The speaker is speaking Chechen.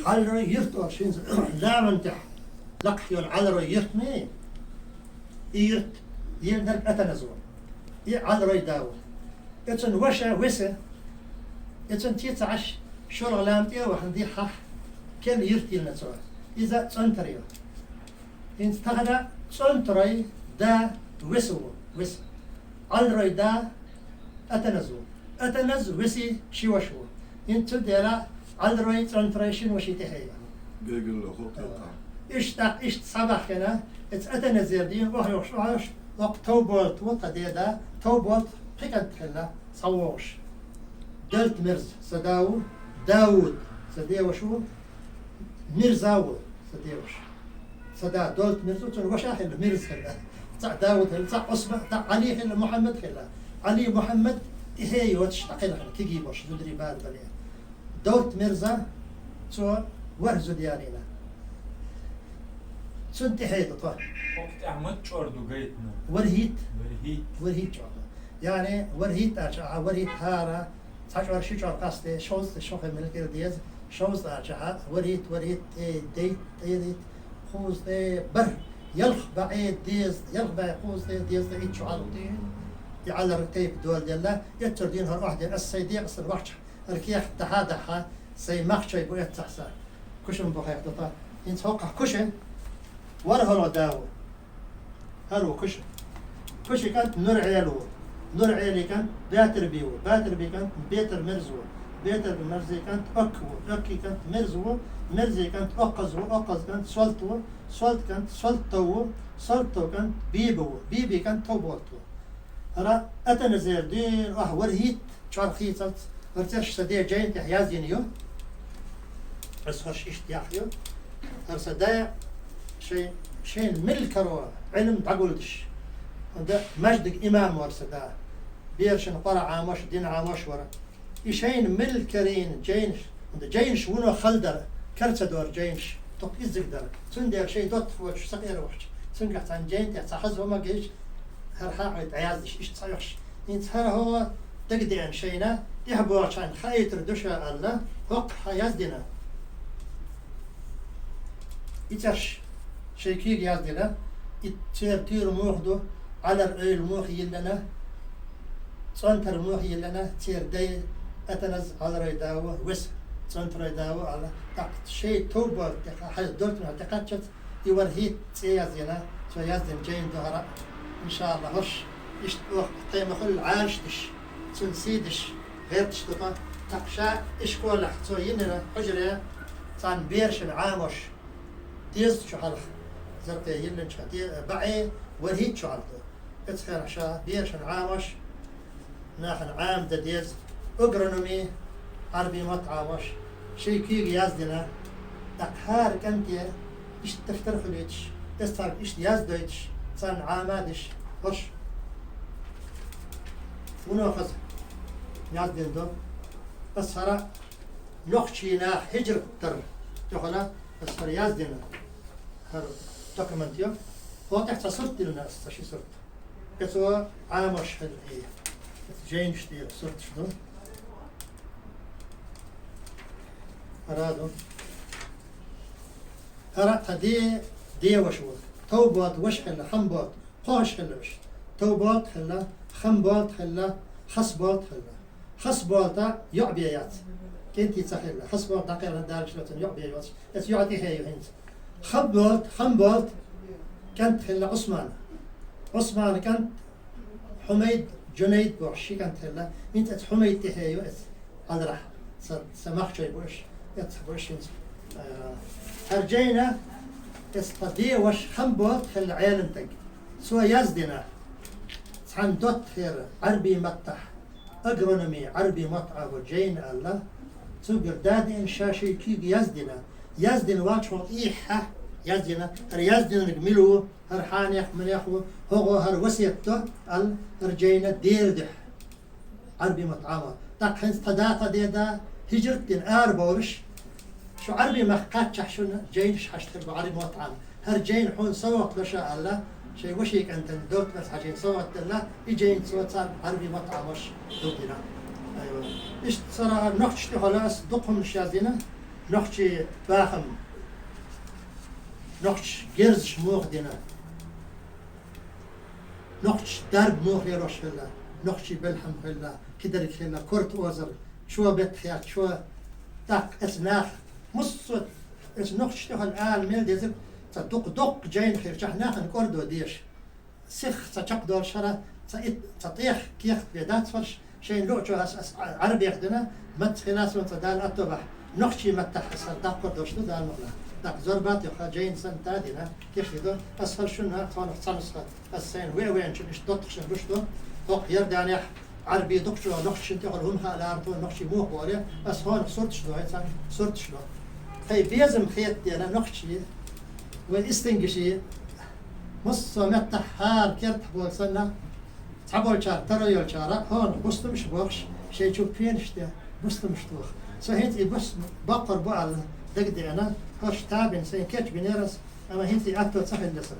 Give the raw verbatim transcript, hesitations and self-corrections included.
Ӏалрой юрт олуш хӀинца лаьман тӀехь лакхахь йолу Ӏалрой юрт ма ю. И юрт елнарг Атаназ ву. И Ӏалрой да ву. И цуьнан ваша Веса. И цуьнан цецахь шолгӀа лаьмна тӀе а вахана дихахь, керла юрт йиллина цо. Иза ЦӀонтар ю. ХӀинца тахана ЦӀонтарой да Веса ву, Веса. Ӏалрой да Атаназ ву. Атаназ Веси ши ваша ву. ХӀинца цундела Ӏалрой, ЦӀонтарой шина ваши тӀехь ю. Бегилла хӀокху тӀаккха. Иштта тӀаккха иштта схьабаьхкина, эца Атаназера дийна охьа йохуш, охьа йохуш, хӀокху Товболт ву тхан деда, Товболт пхи кӀант хилла, схьавогӀуш. Далт Мирза сан да ву, Дауд сан деваша ву, Мирза ву сан деваша. Сан да Долт Мирза, цуьнан ваша хилла, Мирза хилла. Цхьаъ Дауд хилла, цхьаъ Ӏусман, цхьаъ Ӏали хилла, Мухьаммад хилла. Ӏали, Мухьаммад тӀе а йоцуш, дӀакхелхина кегий болуш, зударий бала бан. Долт Мирза, цо ворхӀ зуда ялийна. Цунна тӀе а ду тхо. ХӀокху тӀехь мат чӀор ду гайтина? ВорхӀитта. ВорхӀитта. ВорхӀитта чӀор ду. Яъни, ворхӀитта аьлча, ахьа, ворхӀитта хӀара, цхьа чӀор, ши чӀор къасте, шовзткъе шо хи милкъира деза, шовзткъа аьлча, ахьа, ворхӀитта, ворхӀитта, тӀе, дейт, тӀе, дейт, кхузткъе, бархӀ, ялх бӀе деза, ялх бӀе кхузткъе, дезткъе итт чу Ӏалу дийна. И Ӏалар тайпа дола делла, эццара дийна хӀара охьадийна, ас сайн декъастан вахча, хӀара кехат дахьа а дахьа, сайн махчой бу эццахь сан. Кушан бу хехта тхан. ХӀинца хӀокхахь Куша, ворхӀалгӀа да ву. ХӀара ву Куша. Куши кӀант Нур-Ӏела ву. Нур-Ӏели кӀант Батарби ву. Батарби кӀант Бетар-Мерза ву. Бетар-Мерзи кӀант Окка ву. Окки кӀант Мерза ву. Мерзи кӀант Оккхаз ву. Оккхаз кӀант Солт ву. Солт кӀант Солттов ву. Солттов кӀант Биба ву. Биби кӀант Товболт ву. ХӀара Атаназера дуьйна охьа ворхӀитта чӀор хийцалц, хӀара церш сан ден жайна тӀехь яздина ю. Ас хӀорш иштта яхь ю. ХӀара сан да шайн, шайна милла каро Ӏилма дӀагулдеш. ХӀунда маьждиг имам вара сан да. Берашна Къуръан Ӏамош, дин Ӏамош вара. И шайна милла карийна жайнаш, хӀунда жайнаш вуно хала дара, кара ца дора жайнаш, тхо иззиг дара. Цундела шайн доттагӀа воцуш сакъера вахча, цуьнгахь цхьана жайна тӀехь цхьа хаза хӀума гайча, хӀара хьаькъал дӀаяздеш, иштта цхьа йохуш. ХӀинца хӀара хӀума дагадеана шайна, тӀехь бохучарна хаийтар ду ша аьлла, хӀокхахь яздина. И церш шайн куьйга яздина, и церан туьйра муха ду, Ӏалар эвла муха йиллина, ЦӀонтар муха йиллина, церан дай Атаназ Ӏалрой да ву, Веса ЦӀонтарой да ву аьлла, тӀаккха шайн Товболт тӀе кха-, хьайн Долт Мирза тӀе кхаччалц, и ворхӀитта цӀе яздина, цо яздина жайна ду хӀара, иншааллахӀ, хӀорш иштта оха тхайна ма-хуьллу Ӏалаш деш, цуьнан сий деш, гӀерташ ду тхан. ТӀаккха ша и школехь цо йинера хьуьжаре, царна берашна Ӏамош, дезткъа чу хьалха, Заркъе йиллинчохь де-, бӀе ворхӀитта чу хьалха ду. Эцхьара ша берашна Ӏамош, нахана Ӏама дан деза, агрономи, Ӏарби мотт Ӏамош, шайн куьйга яздина, тӀаккха хӀара кӀанте иштта дафтар хуьлуьйтуш, эс царга иштта яздойтуш, царна Ӏама деш, хӀорш вуно хаза яздина ду. Ас хӀара нохчий нах хӀижрат дар тӀехула, ас хӀара яздина, хӀара документ ю. ХӀокху тӀехь цхьа сурт диллина ас, цхьа ши сурт. Эцо Ӏамош хилла и, эца жайнаш тӀера сурташ ду. ХӀара ду. ХӀара тхан де-, деваш ву. Товболт ваша хилла, Хамболт. Кхо ваша хилла уьш. Товболт хилла, Хамболт хилла, Хасболт хилла. Хасболта йоӀ бен яц. КӀентий ца хилла. Хасболт дӀакхелхина далаш лоцун йоӀ бен йоцуш. Эца йоӀ тӀехье ю хӀинца. Хамболт, Хамболт кӀант хилла Ӏусмана. Ӏусмана кӀант Хьумайд, Джунайд бохуш ши кӀант хилла. ХӀинца эца Хьумайд тӀехье ю эца. Ӏалрахь, сан, сан махчой бу уьш, эцхьа бу уьш хӀинца. Э, хӀара жайна, эца тхан деваш Хамболт хилла Ӏеламстаг. Цо яздина, цхьана доттагӀера Ӏарби маттахь, агрономи, Ӏарби мотт Ӏамош жайна аьлла, цуьнгара дадеана ша шайн куьйга яздина. Яздина вац хьо ийхьа, яздина, хӀара яздинарг мила ву, хӀара хьанех, манех ву, хӀокхо хӀара васет до аьлла, хӀара жайна Делан дуьхьа. Ӏарби мотт Ӏама. ТӀаккха хӀинца тхан да, тхан деда хӀижрат дина арабовлуш, шу Ӏарби махка кхаччахь шуна жайнаш хьашт хир бу Ӏарби мотт Ӏама. ХӀара жайна хьуна совгӀат ло ша аьлла, шайн ваши кӀантана Долт Мирзас хьажийна совгӀат делла, и жайна цо царна Ӏарби мотт Ӏамош дурдина. Айва. Иштта цара нохчашна тӀехула ас дукха хӀуманаш яздина. Нохчийн бахам, нохчаша герзаш муха дина, нохчаша дарба муха лелош хилла, нохчийн белхам хилла, кхидерг хилла, корта озар, чо бетта хетта, чо даккха эца наха. Муссо а эца нохчашта хьал ала мел деза, цхьа дукха-дукха жайна хир чахь нахана кӀордо деша. Сиха цхьа чакхдолча шера, цхьа ит-, цхьа тӀех кехат бе дац варш, шайна луъучо ас, ас Ӏарбех дина, маца хила сона цхьа Дала атто бахь, нохчийн маттахь ас хӀара даккхар долуш ду Дала мукъ лахь. ТӀаккха зорбат йоккха жайна санна та а дина, кехат до, ас хӀара шуна цхьанах цхьа нусха, ас сайна ве а веначун иштта доттагӀашна гуш ду, доккха Ярданехь Ӏарбий дукхачо нохчашна тӀехула хӀума хаа лаьрра тхуна нохчий муха бохуре, ас хьонах сурташ до, хӀай царна сурташ до. Тхайн безам хетадена нохчий, вай истингаший, массо а меттахь хӀара кертахь болу санна, цхьаболчара таро йолчара хьонах бустамаш а бохуш, шайн чу пенаш а де, бустамаш а тоха. Со хӀинца и бус-, боккхур бу аьлла дагадеана, хӀорш табина сайн кечбинера ас, амма хӀинца и атто ца хилла сан.